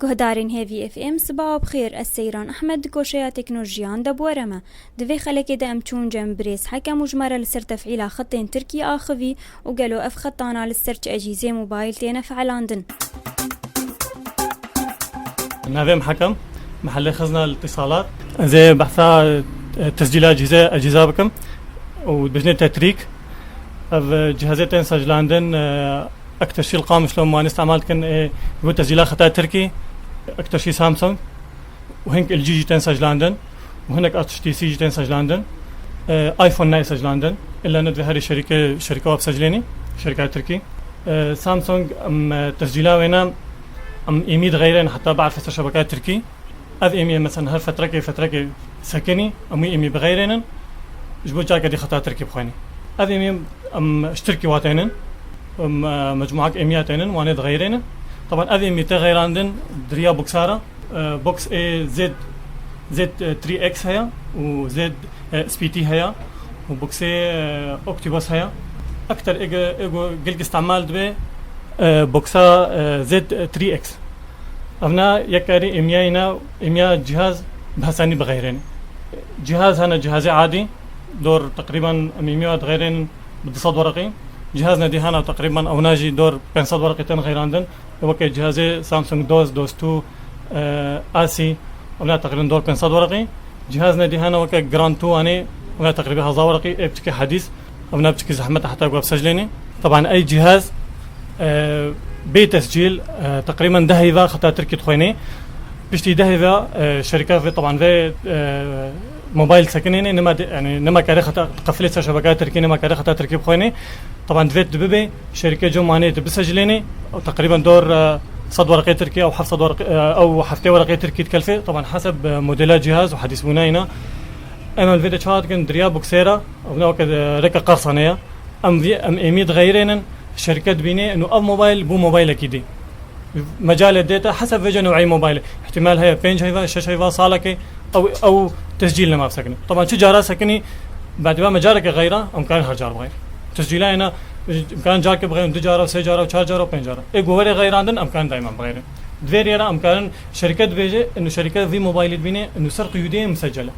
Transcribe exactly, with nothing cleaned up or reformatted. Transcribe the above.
Guhdarên Hêvî F M, sibawa bi xêr, ez Seyran Ehmed di koşeya teknolojiyan de bi we re me. Di vê xelekê de em çûn cem birêz Hekem û ji me re li ser tefîla xetên Tirkî axivî û gelo ev xetana li ser çi ecîzê mobayîl têne felandin. Navê min Hekem, mehellê Xizna li Îtisalat. Ez ê behsa, e, tescîla cihazê, ecîza bikim û dibêjinê tetrîk. Ev, e, cihazê tên sejlandin, e, ek tescîl Qamişlo wan îstemal dikin, e, ji bo tescîla xeta Tirkî, ek tescîl Samsung û hinek L G jî tên sejlandin û hinek H T C jî tên sejlandin. E, iPhone nayê sejlandin. Îlla ne divê herî şerîke, şerîka wa bisejlênî, şerîka Tirkî. E, Samsung, em, e, tescîla wêne, em êmî dixeyrên heta biarfe ser şebeka Tirkî. Ev êmî mesela her fetrekê, fetrekê sekinî, em wî êmî bixeyrênin, ji bo careke dî xeta Tirkî bixwênî. Ev êmî, em, ji Tirkî wa tênin, em, e, mecmuak êmiya tênin, wanê dixeyrênin. Taban ev êmî tê xeyrandin di riya boksara, e, boks ê Z, Z three X heye û Z, e, S P T heye û boksê, e, Octibus heye. Ekter êgo, êgo gelkî îstemal dibe, e, boksa, e, Z three X. Evna yek karî êmiyayî ne, êmiya cihaz bi hesanî bixeyrêne. Cihaz hene cihazê adî, dor teqrîben em êmiya dixeyrênin bi du sed wereqî. Cihaz nedî hene teqrîben ewna jî dor pênc sed wereqî tên xeyrandin. Weke cihazê Samsung Doz, Doz two, e, Asi, ewna teqrîben dor pênc sed wereqî. Cihaz nedî hene weke Grand two anê, ewna teqrîben hezar wereqî, ê piçikî hedîs. Evna piçikî zehmet e heta ku ev sejlênê. Taban ey cihaz, e, bê tescîl, e, teqrîben deh heyva xeta Tirkî dixwênê. Piştî deh heyva, e, şerîka vê, taban vê, e, mobayl sekinênê, nema de, yani nema kare xeta qefilê ser şebeka Tirkî, nema kare xeta Tirkî bixwênê. Taban divê tu bibe, şerîke cem wanê tu bisejlênê. Teqrîben dor, e, sed wereqê Tirkî, ew heft sed wereqê, e, ew heftê wereqê Tirkî dikelfê. Taban heseb, e, modela cihaz û hedîsbûna îna. Em li vê de çawa dikin, diriya boksêra, ew ne weke, e, rêka qersanê ye. Em vî, em êmî dixeyrênin, şerîke dibînê, û ev mobayl bû mobaylekî dî. Mecalê dê te heseb vêce new'î mobayl. Îhtîmal heye pênc heyva, şeş heyva, salekê, ew, ew tescîl nema sekinî. Taban çi cara sekinî, bedî va me careke xeyra, em karin her car bixeyr. Tescîlayê ne, em karin carke bixeyrin, du cara, sê cara, çar cara, pênc cara. Ê ku were xeyrandin, em karin daîman bixeyrin. Di vê rê re em karin şerîke dibêje, inu şerîke vî mobaylî dibîne, inu ser qiyûdê musecel e.